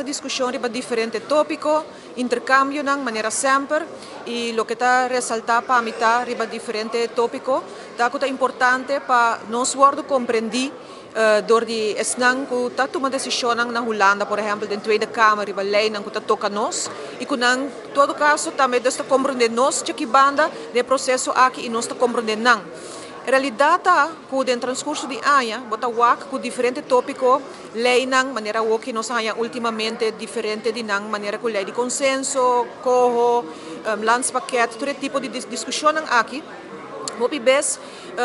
Discusion riba diferente topico, intercambionan manera semper, y loke ta resalta pa mi ta riba diferente topico, ta cu ta importante pa nos wordo comprendi door di esnan cu ta tuma decisionnan na Hulanda, por ehempel, den Tweede Kamer, riba leynan cu ta toca nos, y cu nan, todo caso, tambe ta comprende nos aki banda den proceso aki y nos ta comprende nan. Realidad ta cu den transcurso di aña, bo ta wak cu diferente topico, leynan, manera cu nos haya ultimamente diferente di nan, manera cu ley di consenso, coho, landspakket, tur tipo di discusion aki. Hopi bes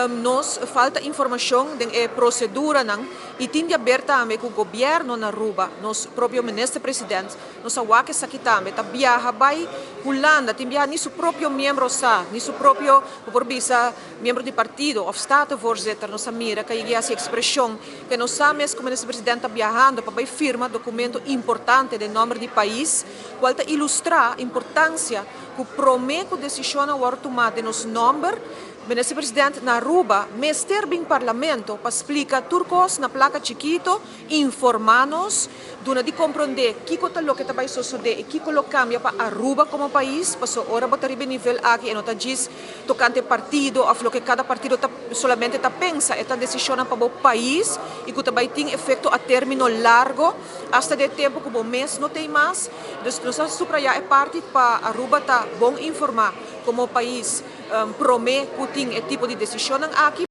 nos falta informacion den e proceduranan y tin di haber tambe cu gobierno na Aruba, nos propio minister president, nos a wak esaki tambe, ta biaha bay Hulanda, tin biaha ni su propio miembro sa, ni su propio, por bisa, miembro di partido of statenvoorzitter, nos a mira cu e expresion cu nos sa cu minister president ta biahando pa firma documento importante den nomber di pais, cual ta ilustra importancia cu prome cu decision a wordo tuma den nos nomber, minister president na Aruba, mester bin parlamento pa splica tur cos na placa chikito, informa nos, duna di comprende kico ta loke ta bay sucede y kico lo cambia pa Aruba como pais, paso ora bo ta riba nivel aki y no ta djis tocante partido of loke cada partido ta, solamente ta pensa, e ta decision pa e pais y cu tambe tin efecto a termino largo, hasta di tempo cu bo mes no tin mas. Dus nos a subraya e parti pa Aruba ta bon informa como pais prome cu tin e tipo di decision aki.